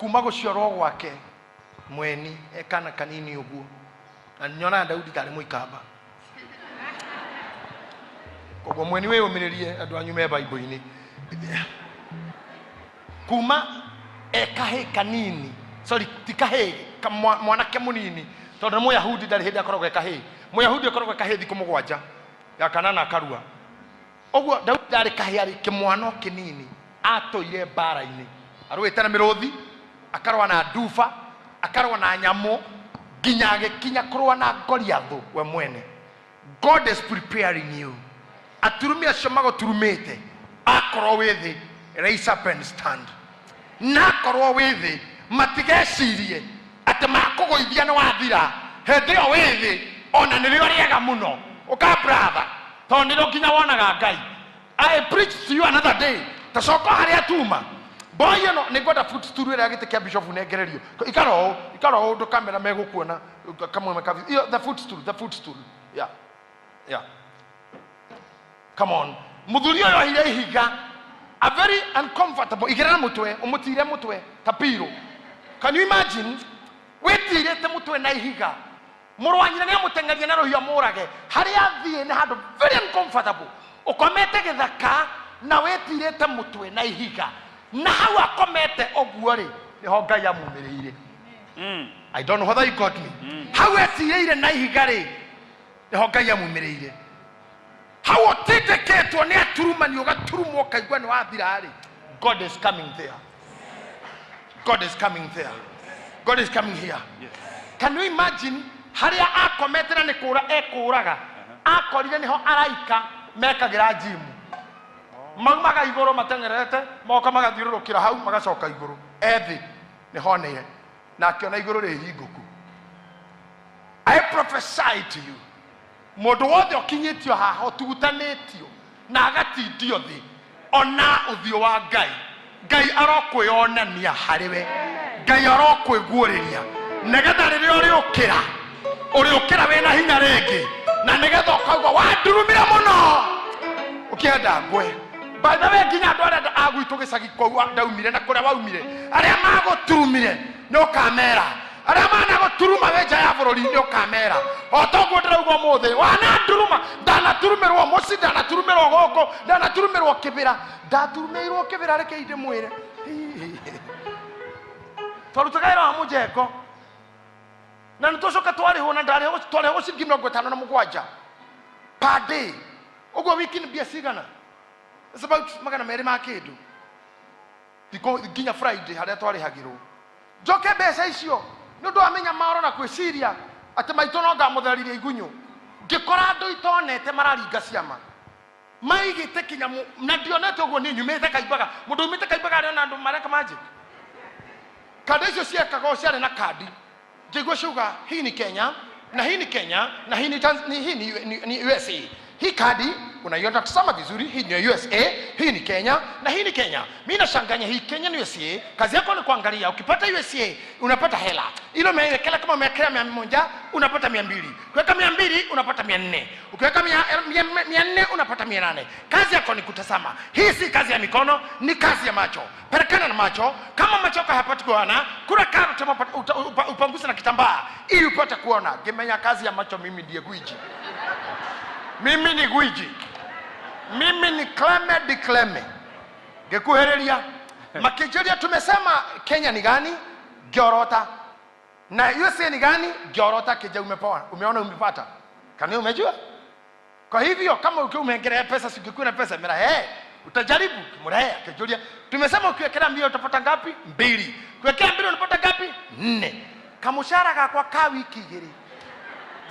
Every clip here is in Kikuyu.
Kuma gũciarwo gwake mweni e kana kanini ũguo, na nyonaga Daudi tarĩ mũikamba. Koguo mweni wĩyũmĩrĩrie andũ anyu me Bible-inĩ. Kuma e kahĩĩ kanini, sorry, ti kahĩĩ, mwanake mũnini, tondũ nĩ Mũyahudi ndarĩ hĩndĩ akoragwo e kahĩĩ. Mũyahudi akoragwo e kahĩĩ thikũ 7, ya kanana akarua. Ũguo Daudi ndarĩ kahĩĩ, arĩ kĩmwana o kĩnini, atũire mbara-inĩ, arũĩte na mĩrũthi, akarũa na nduba, akarũa na nyamũ, nginya agĩkinya kũrũa na Goliathũ we mwene. God is preparing you. Aturumi acio magũturumĩte, akorwo wĩ thĩ, raise up and stand. Na akorwo wĩ thĩ, matigecirie atĩ makũgũithia nĩ wathira. Hĩndĩ ĩyo wĩ thĩ, ona nĩrĩo rĩega mũno. Ũka brother, tondũ nĩrĩo nginya wonaga Ngai. I preach to you another day. Tacoka harĩa tuma. Boy ĩno nĩ ngwenda footstool ĩrĩa gĩtĩ kĩa bishop nengererio. Ikara ũũ, ikara ũũ ũndũ kamera megũkuona kamwe makabi. Iyo the footstool, the footstool. Yeah. Yeah. Come on. Mũthuri ũyũ oire ihiga. A very uncomfortable. Igĩrĩra mũtwe, ũmũtire mũtwe ta pillow. Can you imagine? Wĩtirĩte mũtwe na ihiga. Mũrũ wa nyina nĩamũteng'eria na rũhiũ amũũrage. Harĩa athiĩ nĩ handũ very uncomfortable. Ũkomete gĩthaka na wĩtirĩte mũtwe na ihiga. Na hau akomete ũguo-rĩ, nĩho Ngai amumĩrĩire. I don't know whether you got me. Hau etirĩire na ihiga-rĩ, nĩho Ngai amumĩrĩire. Hau ũtindĩkĩtwo nĩ aturumani ũgaturumwo ũkaigua nĩ wathira-rĩ, God is coming there. God is coming there. God is coming here. Can you imagine harĩa akomete na nĩ kũra ekũraga akorire nĩho araika mekagĩra njimu maumaga igũrũ mateng'erete moka magathiũrũrũkĩra hau magacoka igũrũ ethĩ nĩho oneire na akĩona igũrũ rĩhingũku. I prophesy to you Mũndũ wothe ũkinyĩtio haha ũtugutanĩtio na agatindio thĩ, ona ũthiũ wa Ngai. Ngai arokwĩonania harĩ we. Ngai arokwĩguũrĩria nĩgetha rĩrĩa ũrĩũkĩra, ũrĩũkĩra wĩna hinya rĩngĩ, na nĩgetha ũkauga wandurumire mũno ũkĩenda ngwe. By the way, nginya andũ arĩa a gwitũ gĩcagi kũu ndaumire na kũrĩa waumire, arĩa magũturumire nĩ ũkamera arĩa managũturuma wĩ nja ya bũrũri nĩ ũkamera o toguo ndĩrauga ũmũthĩ wananduruma ndanaturumĩrwo mũci ndanaturumĩrwo gũkũ ndanaturumĩrwo kĩbĩra ndaturumĩirwo kĩbĩra rekei ndĩmwĩre twarutaga wĩra wa mũjengo na nĩ tũcoka twarĩhwo na ndarĩhwo twarĩhwo ciringi 57 per day ũguo wiki nĩ mbia cigana. It's about 200 ma kĩndũ thikũ nginya Friday harĩa twarĩhagĩrwo njoke mbeca icio nĩ ũndũ wa mĩnyamaro na kwĩciria atĩ maitũ no ngamũtheririe igunyũ ngĩkora andũ itonete mararinga ciama maigĩte kinya na ndionete ũguo niĩ nyumĩte Kaimbaga mũndũ umĩte Kaimbaga arĩona andũ mareka magic kandi icio ciekaga o ciarĩ na kandi ngĩigua ciauga hii ni Kenya na hii ni Kenya na hii ni, Tanz ni, hii ni, ni, ni USA hii kadi unaiona tazama vizuri hii ni USA hii ni Kenya na hii ni Kenya mimi nashanganya hii Kenya ni USA kazi yako ni kuangalia ukipata USA unapata hela ile umewekela kama umewekelea 100 unapata 200 ukiweka 200 unapata 400 ukiweka 400 unapata 800 kazi yako ni kutazama hii si kazi ya mikono ni kazi ya macho Pelekana na macho. Kama macho yako hayapati kuona, kula karoti ama upanguse na kitambaa ili upate kuona. Ngimenya kazi ya macho, mimi ndiye gwiji. Mimi ni gwiji. Mimi ni Cleme di Cleme. Ngikuhĩrĩria makĩnjũria tumesema Kenya ni gani? Ngĩorota. Na USA ni gani? Ngĩorota kĩnja umepoa. Umeona umepata. Kani umejua? Kwa hivyo kama ukiwa umeongelea pesa, si ungekuwa na pesa mera eh, utajaribu kimurehea kijulia. Tumesema ukiwekelea mbili utapata ngapi? Mbili. Ukiwekelea mbili unapata ngapi? Nne. Kamushara gakwa ka wiki igiri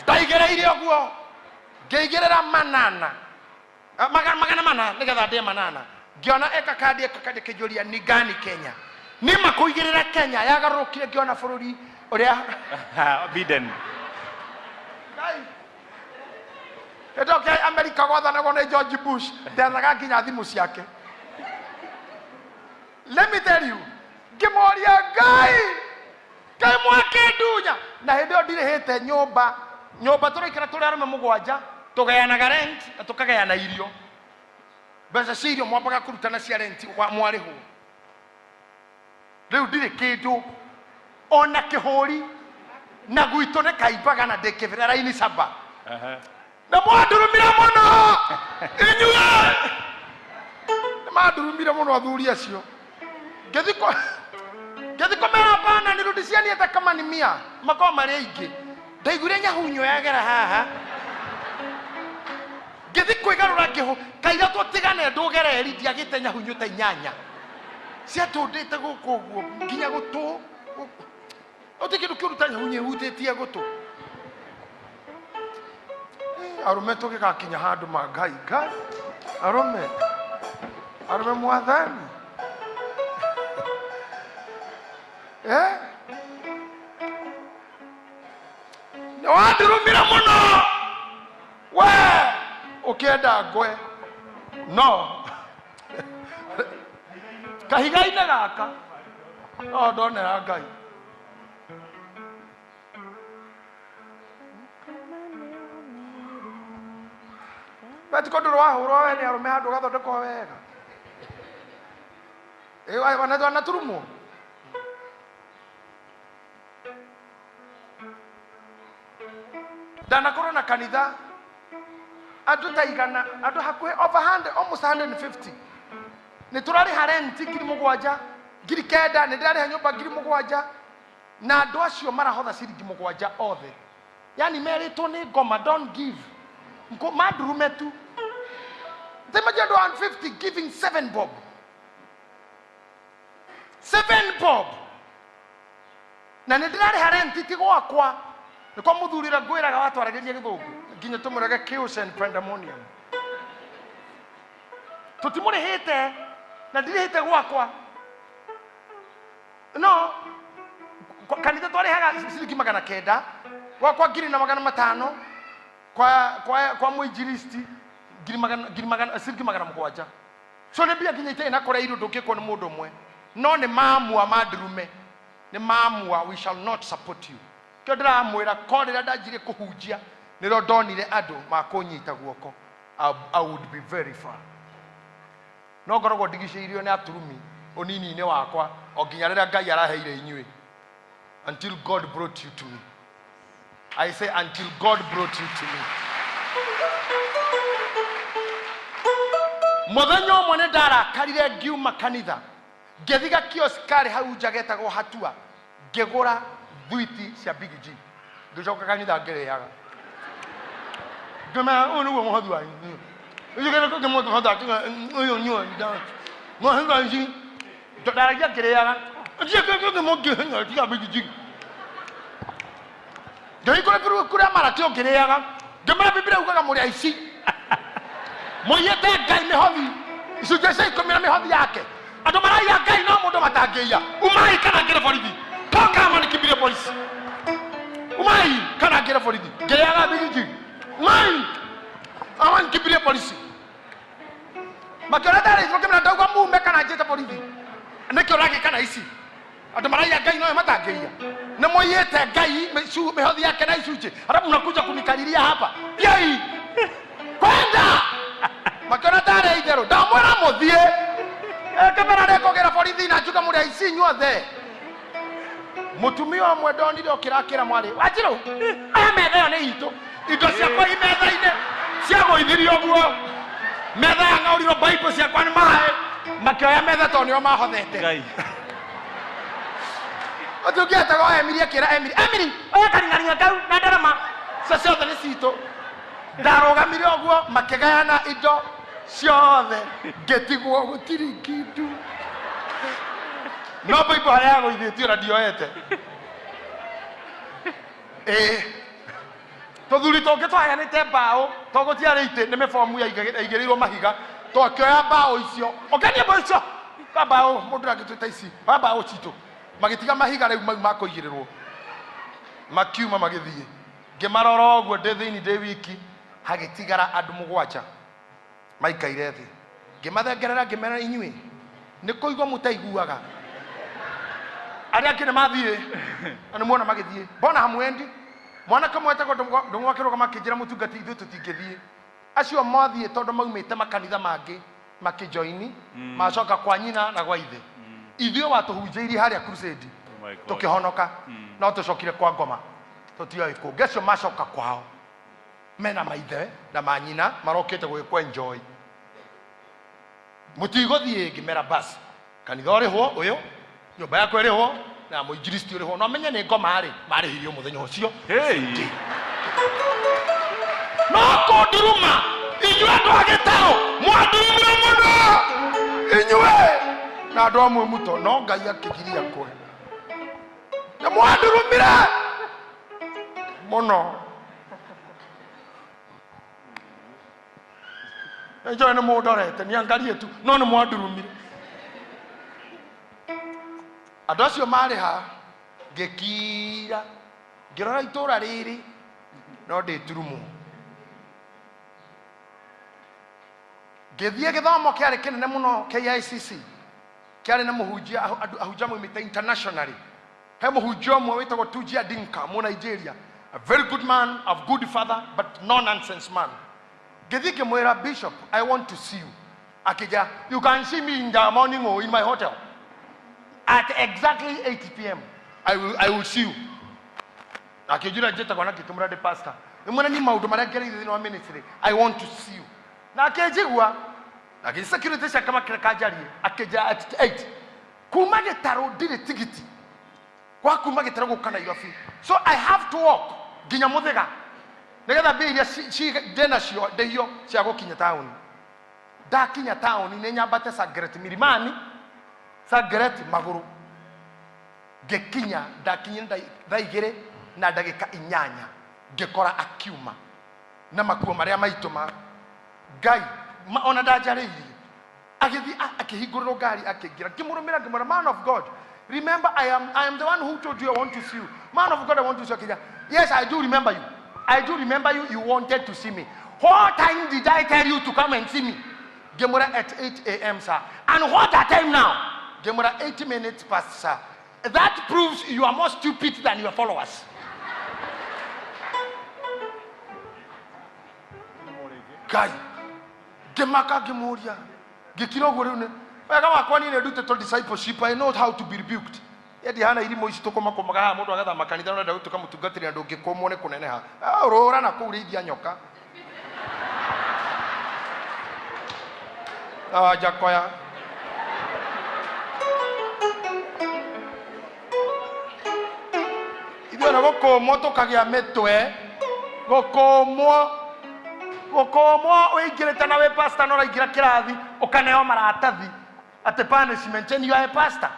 ndaigereire ũguo ngĩigĩrĩra manana. 400 nĩgetha ndĩe manana ngĩona eka kandi eka kandi kĩnjũria ni gani Kenya nĩ makũigĩrĩra Kenya yagarũrũkire ngĩona bũrũri ũrĩa Biden. Ngai. Hĩndĩ ĩyo kĩa Amerika gwathanagwo nĩ George Bush ndethaga nginya thimũ ciake. Let me tell you, ngĩmoria Ngai, Ngai mwakĩndunya na hĩndĩ ĩyo ndirĩhĩte nyũmba nyũmba tũraikara tũrĩ arũme mũgwanja tũgayanaga rent na tũkagayana irio mbeca cia irio mwambaga kũrutana cia rent mwarĩhwo. Rĩu ndirĩ kĩndũ ona kĩhũri na gwitũ nĩ kaimbaga na ndĩ kĩbĩra raini saba. Na mwandurumire mũno inyuĩ, nĩ mandurumire mũno athuri acio. Ngĩthiĩ kũmera bana nirudishiani hata kama ni mia makorwo marĩ aingĩ. Ndaiguire nyahunyo yagera haha, ngĩthiĩ kwĩgarũra ngĩhũ kaira tũtigane ndũgere eri ndiagĩte nyahunyo ta inyanya ciatũndĩte gũkũ ũguo nginya gũtũ. Ũti kĩndũ kĩũru ta nyahunyo ĩhutĩtie gũtũ. Arũme tũgĩgakinya handũ ma Ngai Ngai arũme arũme mwathani nĩ wandurumire mũno we ũkĩenda ngwe no kahiga-inĩ gaka no ndonera Ngai. Wetiko ndũrĩ wahũrwo we nĩ arũme handũ ũgathondekwo wega. Wanaturumwo. Ndanakorwo na kanitha andũ ta igana, andũ hakuhĩ over 100, almost 150. Nĩ tũrarĩha rent 7,000, 9,000, nĩ ndĩrarĩha nyũmba 7,000, na andũ acio marahotha ciringi 7 othe. Yani merĩtwo nĩ ngoma don't give. Mandurume tu. Imagine andũ 150 giving 7 bob. 7 bob. Na nĩ ndĩrarĩha rent ti gwakwa. Nĩ kwa mũthuri ũrĩa ngwĩraga watwaragĩria gĩthũngũ nginya tũmwĩrage chaos and pandemonium. Tũtimũrĩhĩte na ndirĩhĩte gwakwa. No kanitha twarĩhaga ciringi 900, gwakwa 1,500, kwa mũinjilisti ngiri magana, ngiri magana, ciringi 700. So nĩ mbia nginya itarĩ na kũrĩa irio ndũngĩkwo nĩ mũndũ ũmwe. No nĩ mamua mandurume, nĩ mamua we shall not support you. Kĩo ndĩramwĩra ko rĩrĩa ndanjirie kũhunjia nĩrĩo ndonire andũ makũnyita guoko. I would be very far. No ngoragwo ndigicĩirio nĩ aturumi ũnini-inĩ wakwa o nginya rĩrĩa Ngai araheire inyuĩ. Until God brought you to me. I say until God brought you to me. Mũthenya ũmwe nĩ ndarakarire ngiuma kanitha ngĩthiĩ gakiosk karĩ hau nja getagwo Hatua ngĩgũra thwiti cia Big G ngĩcoka kanitha ngĩrĩaga ngĩmera ũyũ nĩguo mũhothi wanyu ndaragia ngĩrĩaga tiga Big G ngĩhingũra ibuku rĩa Marakio ngĩrĩaga ngĩmera Biblia ugaga mũrĩ aici mũiyĩte Ngai mĩhothi icunjĩ cia ikũmi na mĩhothi yake. Andũ maraiya Ngai no mũndũ matangĩiya. Umai kana ngĩre borithi. Toka ama nikimbirie polisi. Umai kana ngĩre borithi. Ngĩrĩaga Big G. Umai ama nikimbirie polisi. Makĩona ndarĩ ngĩmera ndauga mume kana njĩte borithi. Nĩkĩo ũragĩka na ici. Andũ maraiya Ngai no matangĩiya. Nĩ mũiyĩte Ngai mĩhothi yake na icunjĩ. Alafu mnakuja kunikariria hapa. Yei! Kwenda! Makĩona ndarĩ itherũ. Ndamwĩra mũthiĩ. Ngĩmera nĩngũgĩra borithi na njuge mũrĩ aici inyuothe. Mũtumia ũmwe ndonire ũkĩrakĩra mwarĩ. Wanjirũ, aya metha ĩyo nĩ itũ. Indo ciakwa i metha-inĩ ciagũithirio ũguo. Metha yang'aũrirwo Bible ciakwa nĩ maĩ. Makĩoya metha tondũ nĩo mahothete. Ũcio ũngĩ etagwo Emily akĩra Emily, Emily, oya karing'aring'a kau na ndarama cio ciothe nĩ citũ. Ndarũgamire ũguo makĩgayana indo ciothe ngĩtigwo gũtirĩ kĩndũ. No Bible harĩa yagũithĩtio na ndioete. Ĩĩ. Tũthuri tũngĩ twaheanĩte mbaũ to gũtiarĩ itĩ nĩ mĩbomu yaigĩrĩirwo mahiga twakĩoya mbaũ icio ũkenie mbaũ icio kwa mbaũ mũndũ angĩtwĩta ici oya mbaũ citũ magĩtiga mahiga rĩu mau ma kũigĩrĩrwo makiuma magĩthiĩ ngĩmarora ũguo ndĩ thĩinĩ ndĩ wiki hagĩtigara andũ 7 maikaire thĩ ngĩmathengerera ngĩmera inyuĩ nĩ kũigua mũtaiguaga arĩa angĩ nĩ mathiĩ na nĩ muona magĩthiĩ mbona hamwendi mwanake ũmwe wetagwo Ndũng'ũ akĩrũgama akĩnjĩra mũtungati ithuĩ tũtingĩthiĩ acio mathiĩ tondũ maumĩte makanitha mangĩ makĩjoini macoka kwa nyina na gwa ithe. Ithuĩ watũhunjĩirie harĩa crusade, Oh my God. Tũkĩhonoka, no tũcokire kwa ngoma tũtioĩ kũngĩ. Acio macoka kwao mena maithe na manyina marokĩte gũgĩkwo enjoy. Mũtigũthiĩ. Ngĩmera basi kanitha ũrĩhwo, ũyũ nyũmba yakwa ĩrĩhwo na mũinjilisti ũrĩhwo, no menye nĩ ngoma rĩ marĩhirio mũthenya ũcio. Hey. No kũnduruma inyuĩ andũ a Gĩtarũ mwandurumire mũno inyuĩ na andũ amwe muto, no Ngai akĩgiria kwe nĩ mwandurumire mũno. Nĩnjũĩ nĩ mũndorete nĩangarie tu, no nĩ mwandurumire andũ acio marĩ ha. Ngĩkira ngĩrora itũra rĩrĩ no ndĩturumwo. Ngĩthiĩ gĩthomo kĩarĩ kĩnene mũno KICC, kĩarĩ na mũhunjia andũ ahunjia maumĩte internationally. He mũhunjia ũmwe wĩtagwo Tunji Adinka, mu Nigeria, a very good man, a good father, but no nonsense man. Ngĩthiĩ ngĩmwĩra, "Bishop, I want to see you." Akĩnjĩra, "You can see me in the morning or in my hotel at exactly 8 p.m. I will see you." Akĩnjũria njĩtagwo na ngĩkĩmwĩra ndĩ pastor. Nĩmwĩra ni maũndũ marĩa ngereire thĩinĩ wa ministry, I want to see you. Na akĩnjigua na akĩ security ciake makĩreka njarie. Akĩnjĩra at 8. Kuma Gĩtarũ ndirĩ tigiti wa kuma Gĩtarũ gũka Nairobi, so I have to walk nginya Mũthĩga nĩgetha mbia iria ndĩ nacio ndĩhio cia gũkinya taũni. Ndakinya taũni nĩ nyambate Sangeret Milimani, Sangeret magũrũ. Ngĩkinya, ndakinyire thaa 2:08, ngĩkora akiuma na makuo marĩa maitũ ma Ngai ona ndanjarĩirie. Agĩthiĩ akĩhingũrĩrwo ngari, akĩingĩra, ngĩmũrũmĩra, ngĩmwĩra, "Man of God, remember I am the one who told you I want to see you. Man of God, I want to see you." Akĩnjĩra, "Yes, I do remember you. I do remember you. You wanted to see me. What time did I tell you to come and see me?" Ngĩmwĩra, "At 8 a.m., sir." "And what a time now?" Ngĩmwĩra, "80 minutes past, sir." "That proves you are more stupid than your followers." Ngai, ngĩmaka, ngĩmũria, ngĩkira ũguo. Rĩu nĩ wega wakwa niĩ nĩ ndutĩtwo discipleship. I know how to be rebuked. Endi hana irimũ ici tũkũmakũmaga haha, mũndũ agathama kanitha ũrenda gũtuĩka mũtungatĩri na ndũngĩkũmwo nĩ kũneneha. Ah, ũrũra na kũu rĩithia nyoka na Wanjakoya. Ithuĩ nĩ gũkũmwo tũkagĩa mĩtwe, gũkũmwo, gũkũmwo ũingĩrĩte na wĩ pastor na ũraingĩra kĩrathi ũkaneo maratathi atĩ punishment, and you are a pastor.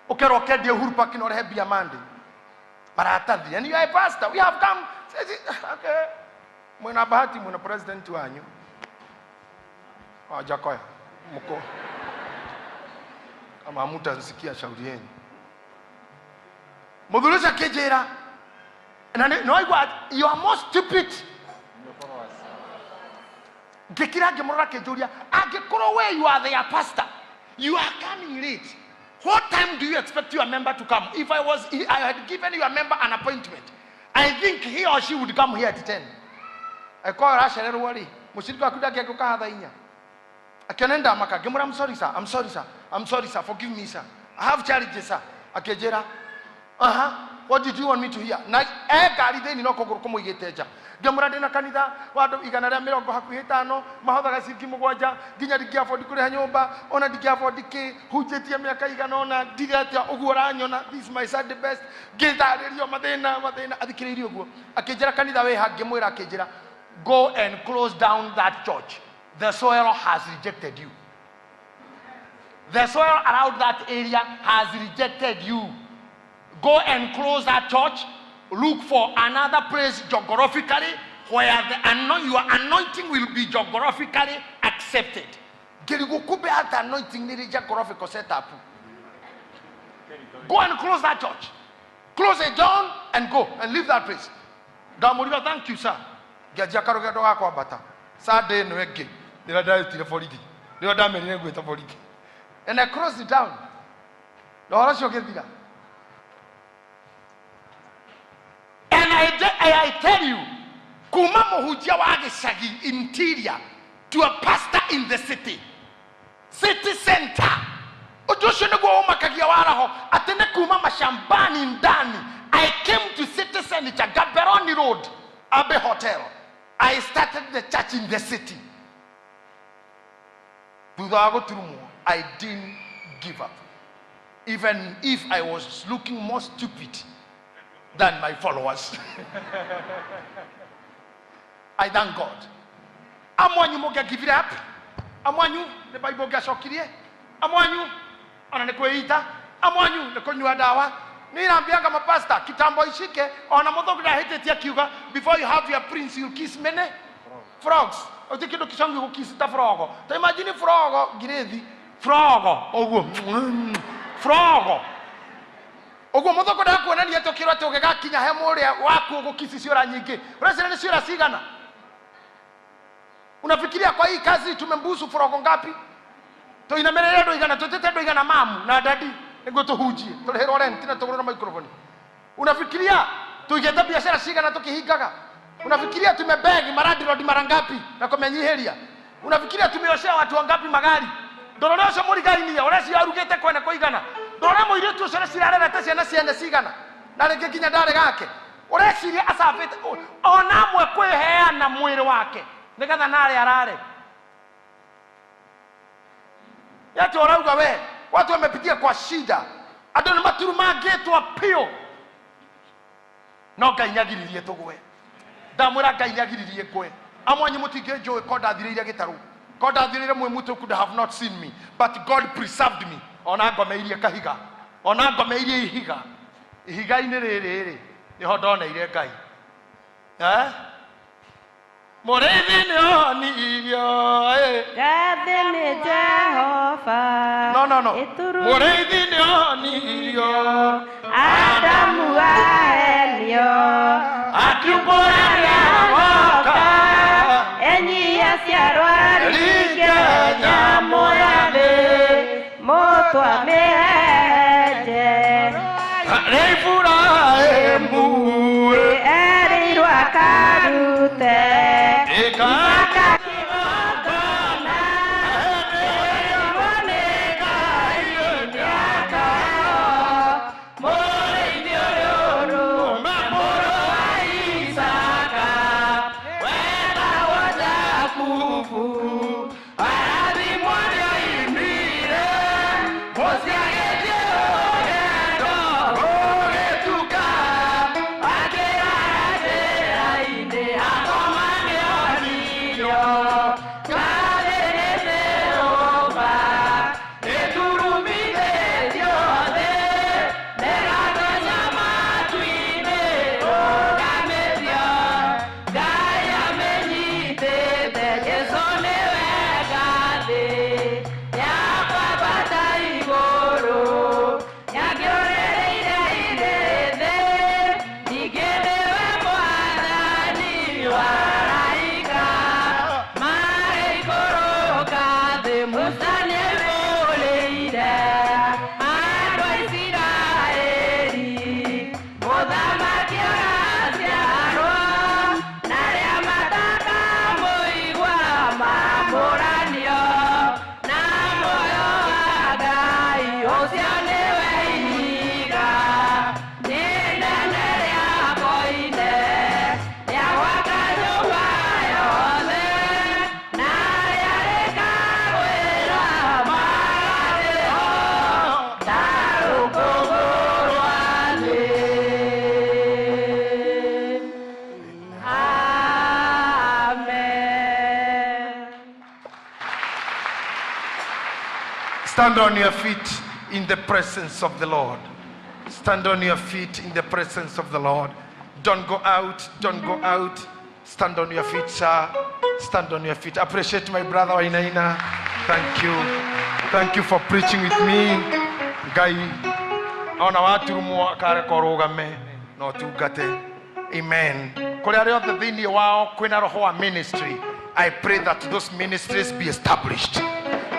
Ũkerwo ũkendie Uhuru Park na ũrehe mbia Monday, maratathi, and you are a pastor. We have come. Okay, mwĩna bahati, mwĩna president wanyu Wajakoya mko. Kama hamutasikia, shauri yenu. Mũthuri ũcio akĩnjĩra na nĩ waigua, "You are more stupid." Ngĩkira, ngĩmũrora, akĩnjũria, "Angĩkorwo we you are their pastor, you are coming late, what time do you expect your member to come? If I had given your member an appointment, I think he or she would come here at 10. Angĩkorwo ũracererwo rĩ, mũcirika waku ndangĩangĩũka haha thaa 4." Akĩona ndamaka. Ngĩmwĩra, "I'm sorry, sir. I'm sorry, sir. I'm sorry, sir. Forgive me, sir. I have challenges, sir." Akĩnjĩra, "Aha, what did you want me to hear?" Na e ngari thĩinĩ no kũgũrũ kũmũigĩte nja. Ngĩmwĩra, "Ndĩna kanitha wa andũ 150 mahothaga ciringi 7, nginya ndingĩ afford kũrĩha nyũmba, ona ndingĩ afford kĩ hunjĩtie mĩaka igana ona ndirĩ atĩa ũguo ũranyona. This is my Sunday best." Ngĩtarĩrio mathĩna mathĩna. Athikĩrĩirie ũguo, akĩnjĩra, "Kanitha wĩ ha?" Ngĩmwĩra. Akĩnjĩra, "Go and close down that church. The soil has rejected you. The soil around that area has rejected you. Go and close that church. Look for another place geographically where your anointing will be geographically accepted." Ngĩrigwo, kumbe hata anointing nĩ geographical setup. "Go and close that church. Close it down and go and leave that place." Ndamũriga, "Thank you, sir." Ngĩanjia karũgendo ga kwambata. Sunday ĩno ĩngĩ nĩrĩo ndarutire borithi, nĩrĩo ndamenire ngwĩta borithi, and I closed it down na ũhoro ũcio ũgĩthira. And I tell you, kuma mũhunjia wa gĩcagi interior to a pastor in the city center. Ũndũ ũcio nĩguo ũmakagia wa roho atĩ nĩ kuma mashambani ndani. I came to Citizen cha Gaberoni Road, Abbey Hotel. I started the church in the city. Thutha wa gũturumwo, I didn't give up, even if I was looking more stupid than my followers. I thank God. Amwanyu mũngĩa give it up, amwanyu nĩ Bible ũngĩacokirie, amwanyu ona nĩ kwĩita, amwanyu nĩ kũnyua ndawa. Nirambianga mapasta kitambo ishike ona mũthũngũ ndahĩtĩtie akiuga, "Before you have your prince, you kiss many frogs." Uti kindu kicongi gũkiss ta frogo. Ta imagine frogo ngirĩthi frogo ũguo, frogo ũguo. Mũthũngũ ndakuonania tũkĩrwo atĩ ũgĩgakinya he mũrĩa waku ũgũkici ciũra nyingĩ. Ũreciria nĩ ciũra cigana? Unafikiria kwa hii kazi tumembusu frogo ngapi? Tuinamĩrĩre andũ igana, twĩtĩte andũ igana, mamu na dadi, nĩguo tũhunjie, tũrĩhĩrwo rent na tũgũrĩrwo microphone. Unafikiria tuigĩte biashara cigana tukihingaga? Unafikiria tumebeg malandlord mara ngapi na kũmenyihĩria? Unafikiria tumeoshea watu wangapi magari? Ndorore ũcio mũrigainia ũreciria arugĩte kwene kũigana. Ndorore mũirĩtu ũcio ũreciria arerete ciana ciene cigana na rĩngĩ nginya ndarĩ gake. Ũreciria acabĩte ona amwe kwĩheana mwĩrĩ wake nĩgetha narĩ arare yati. Ũrauga we watu wamepitia kwa shida, andũ nĩ maturumangĩtwo piũ, no Ngai nĩagiririe tũgwe. Ndamwĩra Ngai nĩagiririe ngwe. Amwanyu mũtingĩnjũĩ ko ndathirĩire gĩtarũ, ko ndathirĩire mwĩ mũtũ could have not seen me, but God preserved me. Ona ngomeirie kahiga, ona ngomeirie ihiga, ihiga-inĩ rĩrĩ rĩ nĩho ndoneire Ngai, eh? Mũrĩithi nĩonirio, eh. Ngathĩ nĩ Jehova. No, no, no. Ĩturu- Mũrĩithi nĩonirio. Adamu ahenio. Akiumbũra rĩawoka. Enyia ciarwa ringe nyamũ ya thĩ mũtwa mĩhenje. Rĩ Iburahĩmu. Erĩirwo akarute. Ĩka- Isaka kĩgongona. Erĩirwo nĩ Ngai nĩakao. Mũrĩithi ũyũ ũrũme mũrũ wa Isaka wetagwo Jakubu arathimwo nĩoimire mũciagĩtie rũgendo gũgĩtuka akĩrara njĩra-inĩ akoma nĩonirio ngathĩ nĩ mĩrũma ĩturumithĩtio thĩ nĩgatonya matu-inĩ rũgamĩtio Ngai amĩnyitĩte. Jesũ nĩwe ngathĩ yakwambata igũrũ nyangĩũrĩrĩire irĩ thĩ ningĩ nĩwe mwathani wa araika magĩikũrũka thĩ. Musa nĩaihũrĩire andũ a Isiraeli mũthamaki agaciarwo na arĩa matakamũigua mamũranio na muoyo wa Ngai ũcio nĩwe ihiga inene rĩa koine rĩa gwaka nyũmba yothe na arĩa rĩkagwĩra magathiĩ ta rũkũngũ rwa thĩ. Amen. Stand on your feet in the presence of the Lord. Stand on your feet in the presence of the Lord. Don't go out. Don't go out. Stand on your feet, sir. Stand on your feet. Appreciate my brother Wainaina. Thank you. Thank you for preaching with me. Ngai ona waturumwo akareka ũrũgame na ũtungate. Amen. Kũrĩa arĩa othe thĩinĩ wao kwĩna roho wa ministry, I pray that those ministries be established.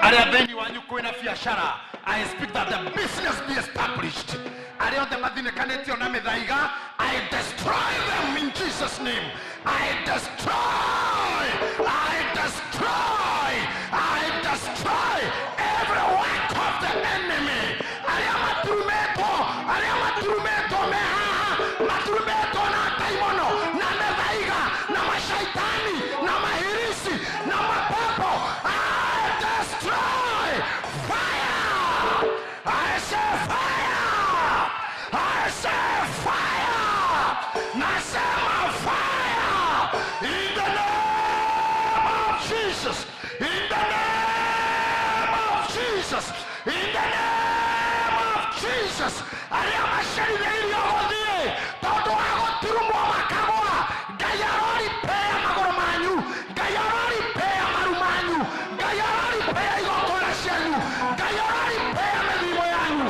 Arĩa thĩinĩ wanyu kwĩna biashara, I speak that the business be established. Arĩa othe mathinĩkanĩtio na mĩthaiga, I destroy them in Jesus' name. I destroy, I destroy, I destroy every work of the enemy. Jesus. In the name of Jesus. In the name of Jesus. Arĩa macerithĩirio gũthiĩ tondũ wa gũturumwo makagũa, Ngai aroripea magũrũ manyu, Ngai aroripea maru manyu, Ngai aroripea igongona cianyu, Ngai aroripea mĩthimo yanyu.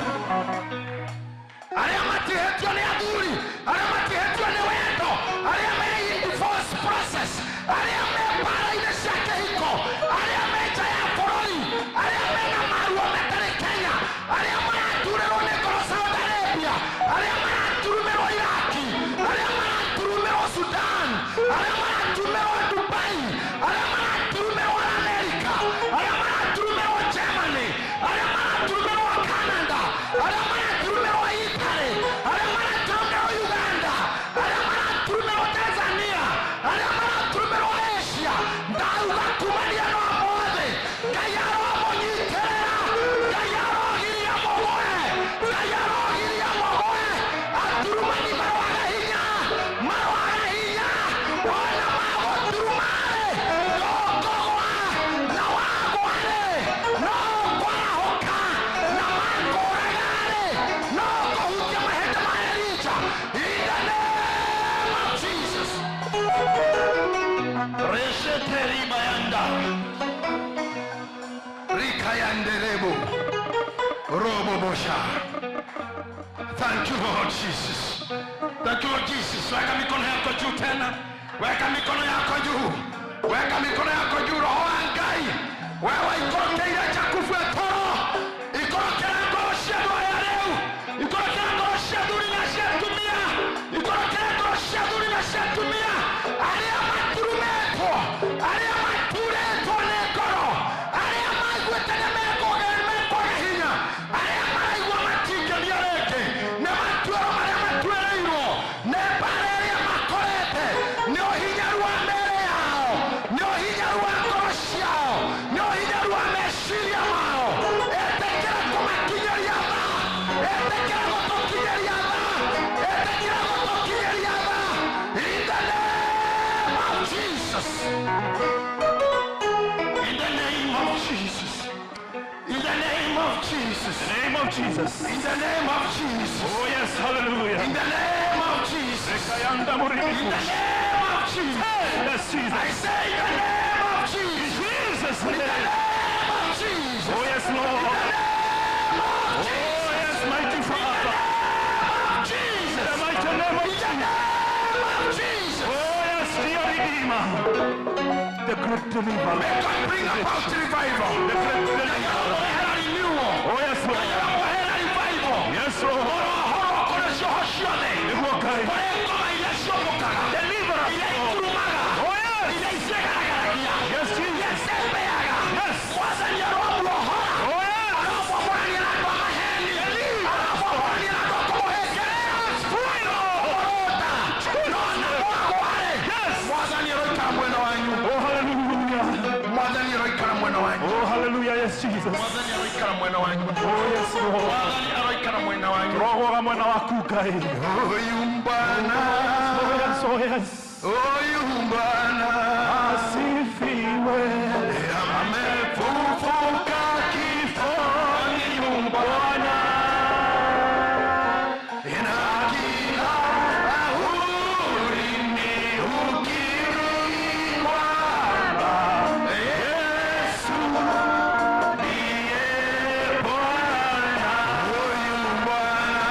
Arĩa matihĩtio nĩ athuri, arĩa matihĩtio nĩ wendo, arĩa me in divorce process, arĩa me mbara-inĩ cia kĩhiko, arĩa me nja ya bũrũri, arĩa mena maruo matarĩ Kenya, arĩa maraturĩrwo nĩ ngoro Saudi Arabia, arĩa maraturumĩrwo Iraki, arĩa maraturumĩrwo Sudan, arĩa maraturumĩrwo Dubai, arĩa maraturumĩrwo Amerika, arĩa maraturumĩrwo Germany, arĩa maraturumĩrwo Canada, arĩa maraturumĩrwo Italy, arĩa maraturumĩrwo Uganda, arĩa maraturumĩrwo Tanzania, arĩa maraturumĩrwo Asia, ndauga kumania na ũmũthĩ, Ngai aromũnyitĩrĩra, Ngai arogiria mũgũe, Ngai arogiria mũgũe, aturumani marwaga hinya, marwaga hinya, ona magũturuma-rĩ, ndũkũgũa, na wagũa-rĩ, no ũkwarahũka, na makũraga-rĩ, no ũkũhutia mahĩndĩ ma Elija. In the name of Jesus. Resheteribayanda. Rikayanderebo. Robobosha. Thank you, Lord Jesus. Thank you, Lord Jesus. Weka mikono yako juu tena. Weka mikono yako juu. Weka mikono yako juu. Roho wa Ngai. Wewe ikorokeire Jakubu etoro. Ikorokera ngoro cia andũ aya rĩu. Ikorokera ngoro cia athuri na cia atumia. Ikorokera ngoro cia athuri na cia atumia. Arĩa maturumetwo, arĩa maturĩtwo nĩ ngoro, arĩa maiguĩte nĩ mekwaga hinya, arĩa maraigua matingĩria rĩngĩ, nĩ matuĩro marĩa matuĩrĩirwo, nĩ mbara ĩrĩa makorete, nĩ ũhinyaru wa mĩĩrĩ yao, nĩ ũhinyaru wa ngoro ciao, nĩ ũhinyaru wa meciria mao. Ĩtĩkĩra kũmakinyĩria tha, ĩtĩkĩra gũtũkinyĩria tha, ĩtĩkĩra gũtũkinyĩria tha. In the name of Jesus. In the name of Jesus. In the name of Jesus. In the name of Jesus. In the name of Jesus. Oh yes, hallelujah. In the name of Jesus. Rekayanda In the muriku. name of Jesus. Yes, Jesus. I say in the name of Jesus. Jesus In the name. name of Jesus. Oh yes, Lord. Oh yes, mighty Father. Jesus. The mighty name of In the Jesus. name of Jesus. Oh yes, dear Redeemer. The great deliverer. May God bring about revival. The great deliverer. Aromohera renewal. Oh yes, Lord. Aromohera revival. Yes, Lord. Orohoro kũrĩ cioho ciothe. Nĩguo Ngai. Kũrĩ ngoma iria ciũmbũkaga. Deliver us, Iria Lord. iturumaga. Oh yes. Iria iciĩgaragaragia. Yes, Iria Jesus. cembeaga. Yes. Mwathani aromuohora. Oh yes. Aromomorania na andũ a maheni. Aromomorania na andũ a kũmũhĩngĩrĩra. Kũmũrũnda. No na mwagwa-rĩ, Yes. Mwathani aroikara mwena wanyu. Oh hallelujah. Mwathani aroikara mwena wanyu. Oh hallelujah, yes Jesus. Mwathani aroikara mwena wanyu. Oh yes, Lord. Mwathani aroikara mwena wanyu. Roho mwena waku Ngai. Ũyũ Bwana, Oh yes, oh yes. ũyũ Bwana, Asifiwe. amefufuka kifoni Bwana. Na kila ulimi ukiri kwamba Yesu ndiye Bwana. Huyu Bwana,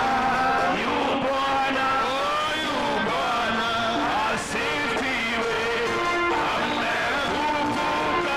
Yu Bwana. huyu Bwana, Asifiwe. amefufuka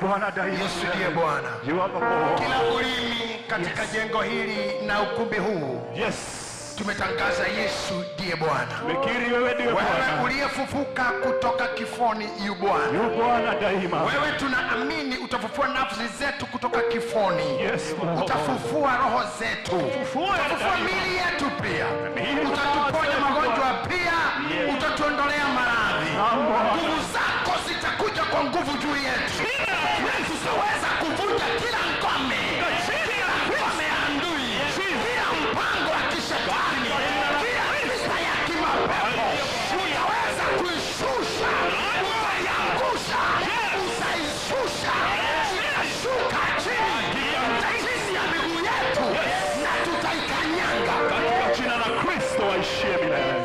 Bwana daima. Yesu ndiye Bwana. You are the Lord. Kila ulimi katika jengo hili na ukumbi huu Yes. tumetangaza Yesu ndiye Bwana. Tumekiri wewe ndiwe Wewe Bwana. uliyefufuka kutoka kifoni yu Bwana. Yu Bwana daima. Wewe tunaamini utafufua nafsi zetu kutoka kifoni. Yes, Lord. Utafufua roho zetu, Fufua utafufua daima. miili yetu pia, Miili utatuponya zetu. magonjwa pia, Yes. utatuondolea maradhi. Naam, Bwana. Nguvu zako zitakuja kwa nguvu juu yetu, tutaweza kuvunja kila ngome, kila ngome ya adui, kila mpango wa kishetani, kila vita ya kimapepo, utaweza kuishusha, utaiangusha, utaishusha, itashuka chini, chini ya miguu yetu na tutaikanyanga. Katika jina la Kristo aishie milele.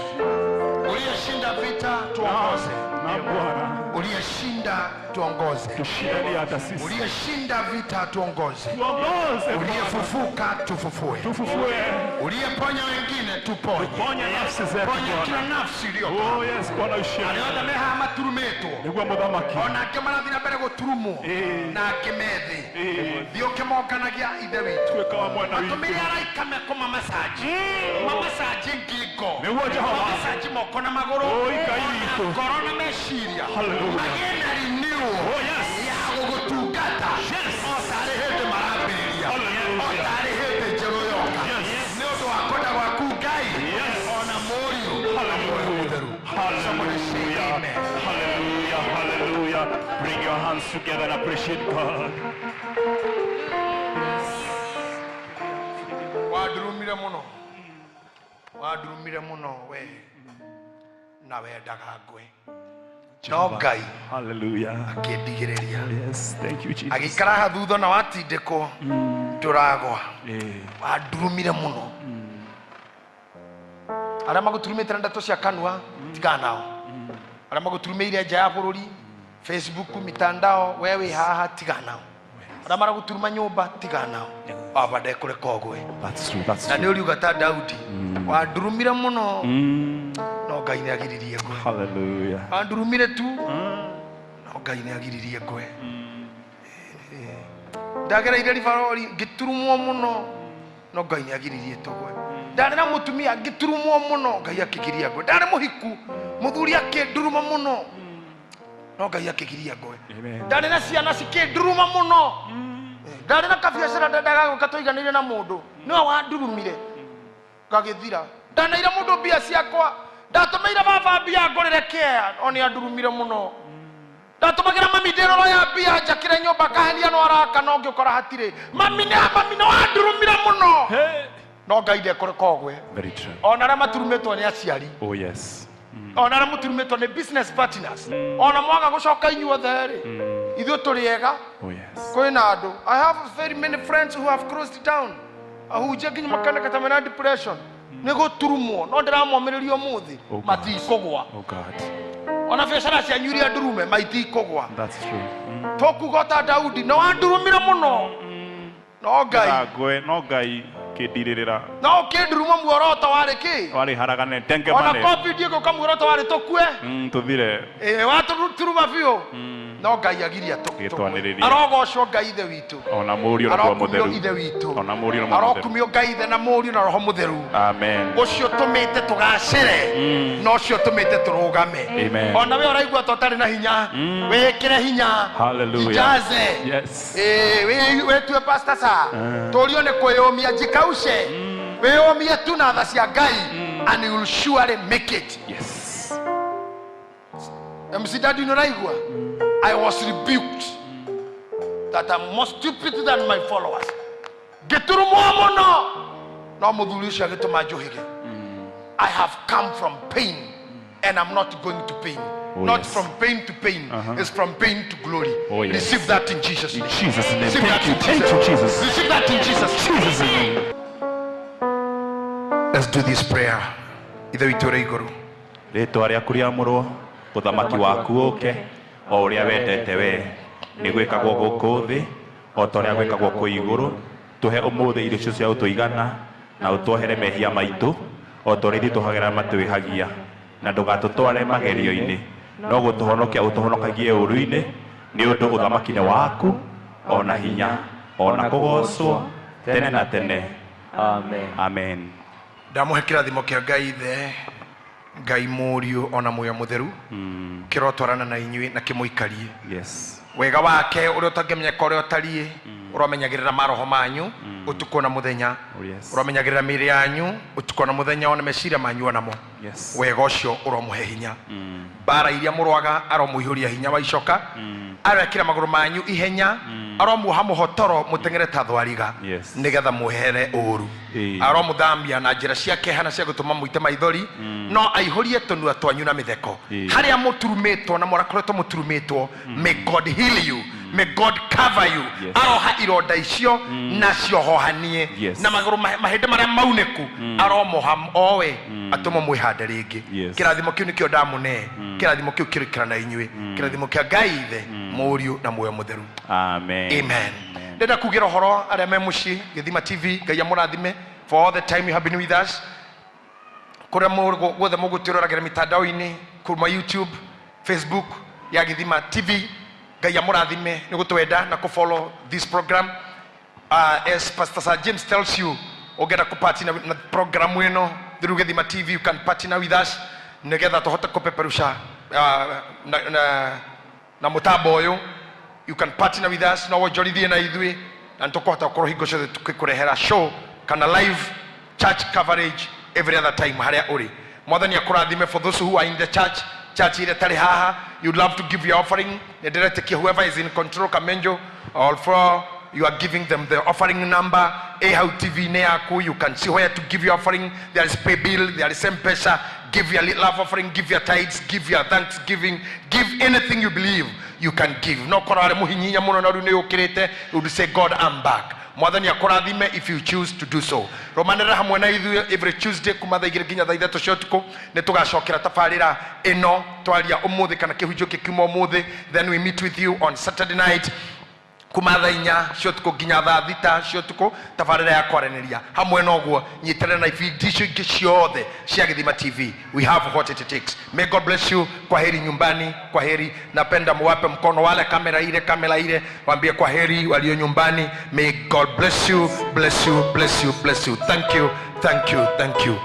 Uliyeshinda vita tuongoze, Na Bwana uliyeshinda tuongoze, tushindanie hata sisi. uliyeshinda vita tuongoze, Tuongoze Bwana. uliyefufuka tufufue, Tufufue. uliyeponya wengine tuponye, Ponya nafsi zetu ponya kila Bwana. nafsi iliyo Oh yes, Bwana uishie arĩa milele. othe mehaha maturumĩtwo Nĩguo mũthamaki. ona angĩ marathiĩ na mbere gũturumwo Ĩĩ. na angĩ methĩ Ĩĩ. thiĩ ũkĩmonganagia ithe witũ Tuĩka wa mwena witũ. matũmĩre araika mekũmamacanji mamacanji ngingo Nĩguo Jehova. mamacanji moko na magũrũ Oi, Ngai witũ. ngoro na meciria Hallelujah. magĩe na renewal Oh, yes. ya gũgũtungata Yes. o tarĩ hĩndĩ marambĩrĩria Hallelujah. o tarĩ hĩndĩ njerũ yoka Yes. nĩ ũndũ wa kwenda gwaku Ngai Yes. ona mũriũ na muoyo mũtheru Somebody say Hallelujah. amen. Hallelujah. Hallelujah. Bring your hands together and appreciate God. Wandurumire muno, wandurumire muno we na wendaga ngwe, no Ngai Hallelujah. akĩndigĩrĩria Yes, thank you, Jesus. agĩikara haha thutha na watindĩkwo ndũragwa. Eh, Wandurumire mũno. Arĩa magũturumĩte na ndeto cia kanua, tigana nao. Arĩa magũturumĩire nja ya bũrũri, Facebook, mitandao, we wĩ haha, tigana nao. Arĩa maragũturuma nyũmba, tigana nao. Baba ndekũreka ũgwe. That's true. That's Na nĩ true. ũriuga ta Daudi, wandurumire mũno, no Ngai nĩ agiririe ngwe. Hallelujah. Wandurumire tu, no Ngai nĩ agiririe ngwe. Ndagereire ribarori ngĩturumwo mũno, no Ngai nĩ agiririe tũgwe. Ndarĩ na mũtumia ngĩturumwo mũno, Ngai akĩgiria ngwe. Ndarĩ mũhiku, mũthuri akĩnduruma mũno, no Ngai akĩgiria ngwe. Amen. Ndarĩ na ciana cikĩnduruma mũno. Ndarĩ na kabiacara ndendaga gwĩka tũiganĩire na mũndũ, nĩwe wandurumire gagĩthira. Ndaneire mũndũ mbia ciakwa, ndatũmĩire baba mbia ngũrĩre kea, o nĩ andurumire mũno. Ndatũmagĩra mami ndĩrora ya mbia njakĩre nyũmba, kahenia no araka, no ngĩũkora hatirĩ. Mami nĩ mami nĩ wandurumire mũno, Hey. no Ngai ndekũreka ũgwe. Very true. Ona arĩa maturumĩtwo nĩ aciari, Oh yes. ona arĩa mũturumĩtwo nĩ business partners, ona mwaga gũcoka inyuothe rĩ, ithuĩ tũrĩ ega. Oh yes. Kwĩna andũ, I have very many friends who have closed down, ahunjia nginya makoneka ta mena depression nĩ gũturumwo, no ndĩramomĩrĩria ũmũthĩ, Oh God. matikũgwa. Oh God. Ona biacara cianyu iria ndurume maitikũgwa. That's true. Tũkuga ta Daudi, nĩ wandurumire mũno, no Ngai Ngwe no Ngai kĩndirĩrĩra. No ũkĩnduruma muoroto warĩ kĩ? Warĩ haragane Ona tengemane. COVID ĩgũka muoroto warĩ tũkue. Tũthire. Ĩĩ, waturuma biũ, no Ngai agiria Gĩtwanĩrĩria. Arogocwo Ngai ithe witũ. Ona mũriũ na Roho Arokumio mũtheru. ithe witũ. Ona mũriũ na Roho mũtheru. Arokumio Ngai ithe na mũriũ na Roho mũtheru, Amen. ũcio tũmĩte tũgacĩre na ũcio tũmĩte tũrũgame. Amen. Ona we ũraigua ta ũtarĩ na hinya, wĩkĩre hinya. Hallelujah. Ijaze. Yes. Ĩĩ, wĩtue pastor sa tũrio nĩ kwĩyũmia njikaushe, wĩyũmie tu na tha cia Ngai and you will surely make it. Yes. MC Daddy nĩũraigua, I was rebuked that I'm more stupid than my followers. Ngĩturumwo mũno, no mũthuri ũcio agĩtũma njũhĩge. I have come from pain and I'm not going to pain. Oh, Not yes. from pain to pain. It's from pain to glory. Oh, yes. Receive that in Jesus' In name. Jesus' name. Receive Thank that you. in Thank you, Jesus. Receive that in Jesus. Jesus' name. Let's do this prayer. Ithe witũ ũrĩ igũrũ. Rĩtwa rĩaku rĩamũrwo, ũthamaki waku ũke, o ũrĩa wendete we nĩ gwĩkagwo gũkũ thĩ o ta ũrĩa gwĩkagwo kũu igũrũ. Tũhe ũmũthĩ irio icio cia gũtũigana, na ũtuohere mehia maitũ o ta ũrĩa ithuĩ tũhagĩra matwĩhagia, na ndũgatũtware magerio-inĩ, no gũtũhonokia ũtũhonokagie ũũru-inĩ, Nĩ ũndũ ũthamaki nĩ waku, ona hinya, ona kũgocwo tene na tene. Amen. Amen. Ndamũhe kĩrathimo kĩa Ngai Ithe, Ngai Mũriũ ona Muoyo Mũtheru, kĩrotwarana na inyuĩ na kĩmũikarie. Yes. Wega wake ũrĩa ũtangĩmenyeka ũrĩa ũtariĩ, ũromenyagĩrĩra maroho manyu ũtukũ na mũthenya. Oh, yes. Ũromenyagĩrĩra mĩĩrĩ yanyu ũtukũ na mũthenya, ona meciria manyu onamo. Yes. Wega ũcio ũromũhe hinya. Mbara iria mũrwaga aromũihũria hinya wa icoka, arekĩra magũrũ manyu ihenya, aromuoha mũhotoro mũteng'ere ta thwariga. Yes. Nĩgetha mwehere ũru. Ĩĩ. Aromũthamia na njĩra cia kĩeha na cia gũtũma mũite maithori, no aihũrie tũnua twanyu na mĩtheko. Ĩĩ. Harĩa mũturumĩtwo na mũrakoretwo mũturumĩtwo, may God heal you, may God cover you. Yes. Aroha ironda icio na ciohohanie. Yes. Na magũrũ mahĩndĩ marĩa maunĩku aromoha owe atũmwo mwĩhande rĩngĩ. Yes. Kĩrathimo kĩu nĩkĩo ndamũne. Kĩrathimo kĩu kĩrĩkĩra na inyuĩ. Kĩrathimo kĩa Ngai Ithe, Mũriũ na Muoyo Mũtheru. Amen. Amen. Ndĩrenda kugĩra ũhoro arĩa me mũciĩ Gĩthima TV, Ngai amũrathime for all the time you have been with us. Kũrĩa guothe mũgũtwĩroragĩra mitandao-inĩ, kuma YouTube, Facebook ya Gĩthima TV, Ngai amũrathime nĩ gũtwenda na kũfollow this program. As Pastor Sir James tells you, ũngĩenda kũpartner na program ĩno through Gĩthima TV, you can partner with us nĩgetha tũhote kũpeperusha na mũtambo ũyũ. You can partner with us, no wonjorithie na ithuĩ na nĩtũkũhota gũkorwo hingo ciothe tũkĩkũrehera show kana live church coverage every other time harĩa ũrĩ. Mwathani akũrathime. For those who are in the church, church ĩrĩa ĩtarĩ haha, you'd love to give your offering, nĩndĩretĩkia whoever is in control, Kamenjo, all for you are giving them the offering number. Ĩ hau TV-inĩ yaku, you can see where to give your offering. There is pay bill, there is M-Pesa. Give your love offering, give your tithes, give your thanksgiving, give anything you believe you can give. No korwo arĩ mũhinyinya mũno na rĩu nĩ ũkĩrĩte, you would say, God, I'm back. Mwathani akũrathime if you choose to do so. Rũmanĩrĩra hamwe na ithuĩ every Tuesday kuma thaa igĩrĩ nginya thaa ithatũ cia ũtukũ. Nĩ tũgacokera tabarĩra ĩno twaria ũmũthĩ kana kĩhunjio kĩkiuma ũmũthĩ. Then we meet with you on Saturday night kuma thaa inya cia ũtukũ nginya thaa thita cia ũtukũ, tabarĩra ya kwaranĩria hamwe. Noguo nyitanĩra na ibindi icio ingĩ ciothe cia Gĩthima TV. We have what it takes. May God bless you. Kwa heri nyumbani, kwa heri. Napenda muwape mkono wale kamera ile, kamera ile, waambie kwa heri walio nyumbani. May God bless you, bless you, bless you, bless you. Thank you, thank you, thank you.